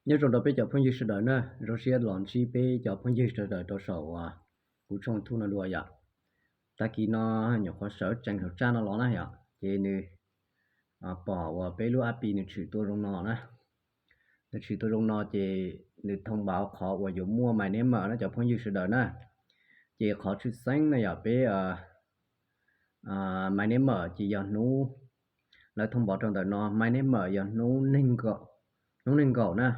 Nyob zoo rau peb cov phooj ywg sawv daws na, zoo siab los ntsib peb cov phooj ywg sawv daws rau saum kuv tshooj YouTube no dua yom. Tag kis no nyuam qhuav sawv tsees saum tsaj no los na yom, ces nws pom uas peb lub app Pi nws tshwm tuaj zoo no na. Nws tshwm tuaj zoo no ces nws thông báo qhov uas yuav muaj mainnet mở na cov phooj ywg sawv daws na. Ces qhov tshwj xeeb na yog peb mainnet mở ces yog hnub, lawv thông báo rau ntawm no mainnet mở yog hnub nees nkaum, hnub nees nkaum na,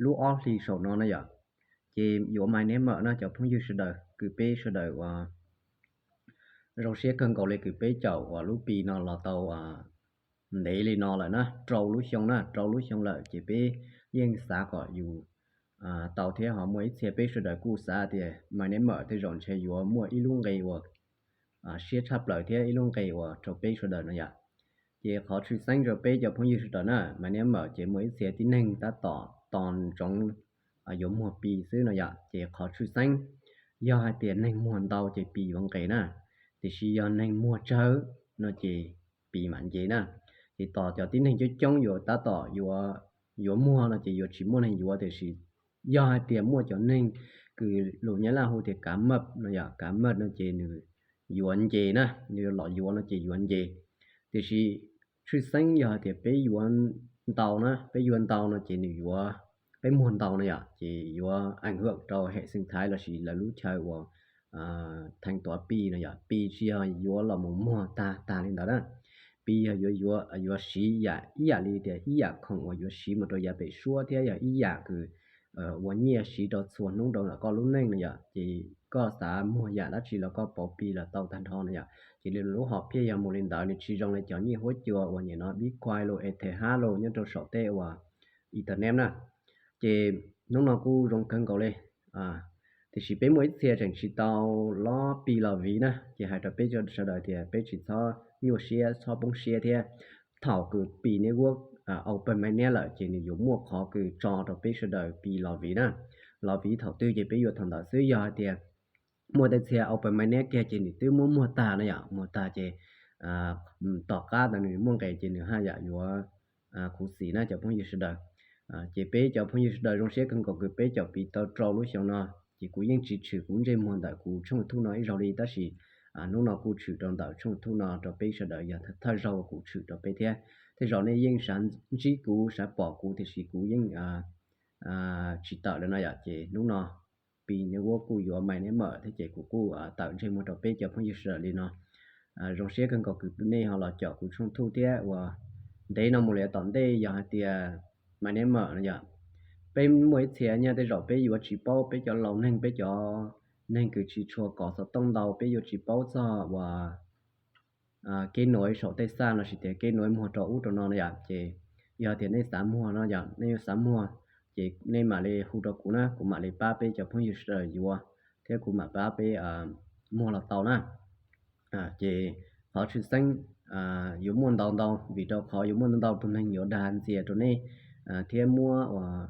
lub ob hlis saum no na yom. Ces yuav mainnet mở na cov phooj ywg sawv daws, kws peb sawv daws uas zoo siab kawg nkaus li kws peb caum uas lub Pi no los tau ntev li no lawm na, rau lub xyoo na, rau lub xyoo lawm ces peb yeej xav kom yus tau thiab ho muaj ib txhia peb sawv daws kuj xav tias mainnet mở tej zaum ntshe yuav muaj ib lub nqe uas siab tshaj plaws thiab ib lub nqe uas rau peb sawv daws no yom. Ces qhov tshwj xeeb rau peb cov phooj ywg sawv daws na, mainnet mở ces muaj ib txhia tib neeg tab tom tos ntsoov yuav muag Pi xwb no yom. Ces qhov tshwj xeeb yog hais tias neeg muag ntau ces Pi yuav nqes na, tiam sis yog neeg muag tsawg no ces Pi mam nce na. Ces tos cov tib neeg coob coob yuav tab tom yuav muag no ces yuav tsis muaj neeg yuav, tiam sis yog hais tias muaj cov neeg kws lus Nyab Laj hu tias cá mập no yom, cá mập no ces nws yuav nce na, nws los yuav no ces yuav nce. Tiam sis tshwj xeeb yog hais tias peb yuav ntau na, peb yuav ntau no ces nws yuav, peb muag ntau no yom, ces yuav ảnh hưởng rau hệ sinh thái lossis lawv lub chaw uas thanh toán Pi no yom. Pi tsis yog yuav los mus muag tag tag li ntawd na. Pi yog yuav, yuav siv yam ib yam li tias ib yam khoom uas yuav siv mus rau yav pem suab thiab yog ib yam kws ua nyiaj siv rau txhua hnub rau ntawm koj lub neej no yom. Ces koj xav muag yam dab tsi los koj pauv Pi los tau tag nrho no yom. Ces li lub hom phiaj yog mus li ntawd, nws tsis zoo li cov nyiaj huab cua uas nim no Bitcoin los Ether Hash los nyob rau saum tej uas internet na. Ces hnub no kuj zoo kawg nkaus li, tiam sis peb muaj ib txhia tseem tsis tau lob Pi los viv na, ces hais rau peb sawv daws tias peb tsis txhob nyuaj siab txhob poob siab thiab. Thaum kws Pi Network open mainnet lawm ces nws yuav muaj qhov kws tso rau peb sawv daws Pi los viv na. Los viv thaum twg ces peb yuav thaum ntawd xwb. Yog hais tias muaj tej txhia open mainnet kiag ces nws twb muab muag tag na yom, muag tag ces tom qab ntawd nws muaj nqes ces nws haj yam yuav khuv xim na cov phooj ywg sawv daws. Ces peb cov phooj ywg sawv daws zoo siab kawg nkaus kws peb caum Pi tau rau lub xyoo no, ces kuv yeej tsis tshwm kuv ntsej muag ntawm kuv tshooj YouTube no ib zaug li, tab sis hnub no kuj tshwm rau ntawm tshooj YouTube no rau peb sawv daws yog thawj zaug kuv tshwm rau peb thiab. Tej zaum nej yeej xav ntsib kuv xav pom kuv tiam sis kuv yeej tsis tawm lawm no yom. Ces hnub no Pi Network kuj yuav mainnet mở thiab ces kuv kuj tawm ntsej muag rau peb cov phooj ywg sawv daws li no. Zoo siab kawg nkaus kws nej ho los caum kuv tshooj YouTube thiab uas ntev no mus li tom ntej yog hais tias mainnet mở no yom. Peb muaj ib txhia nyaj tej zaum peb yuav tsis paub, peb cov laus neeg, peb cov neeg kws tsis tshua kov xov tooj ntau peb yuav tsis paub txog uas kev nuav saum tej xaj lossis tias kev nuav muag rau ub rau no na yom. Ces yog tias nej xav muag no yom, nej yuav xav muag ces nej mam li hu rau kuv na, kuv mam li pab peb cov phooj ywg sawv daws yuav thiab kuv mam pab peb muag los tau na. Ces qhov tshwj xeeb yuav muaj ntau ntau vim rau qhov yuav muaj ntau tus neeg yuav dag ntxias rau nej thiab muab uas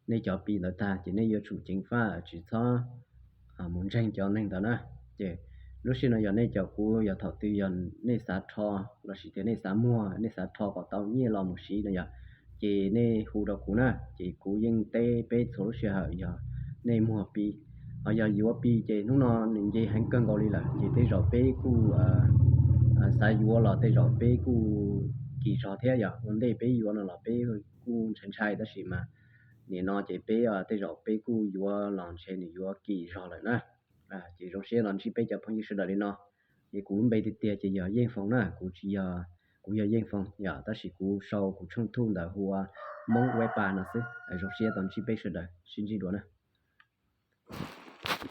nej cov Pi ntawd tag ces nej yuav tsum ceev faj tsis txhob mus ntseeg cov neeg ntawd na. Ces lub sij no yog nej caum kuv yog thaum twg yog nej xav rho lossis tias nej xav muag, nej xav rho kom tau nyiaj los mus siv no yom, ces nej hu rau kuv na, ces kuv yeej teb peb txhua lub sij hawm yog nej muag Pi. Ho yog yuav Pi ces hnub no nws nce heev kawg nkaus li lawm ces tej zaum peb kuj xav yuav los tej zaum peb kuj kim zog thiab yom. Ua ntej peb yuav no los peb kuj ntshai ntshai tab sis mas nim no ces peb tej zaum peb kuj yuav los ntshe nws yuav kim zog lawm na. Ces zoo siab los ntsib peb cov phooj ywg sawv daws li no. Ces kuv lub npe tiag tiag ces yog Yeej Foom na, kuv tsis yog, kuv yog Yeej Foom yom, tab sis kuv sau kuv tshooj YouTube ntawd hu ua Hmoob Web Pa no xwb. Zoo siab tau ntsib peb sawv daws, sib ntsib dua na.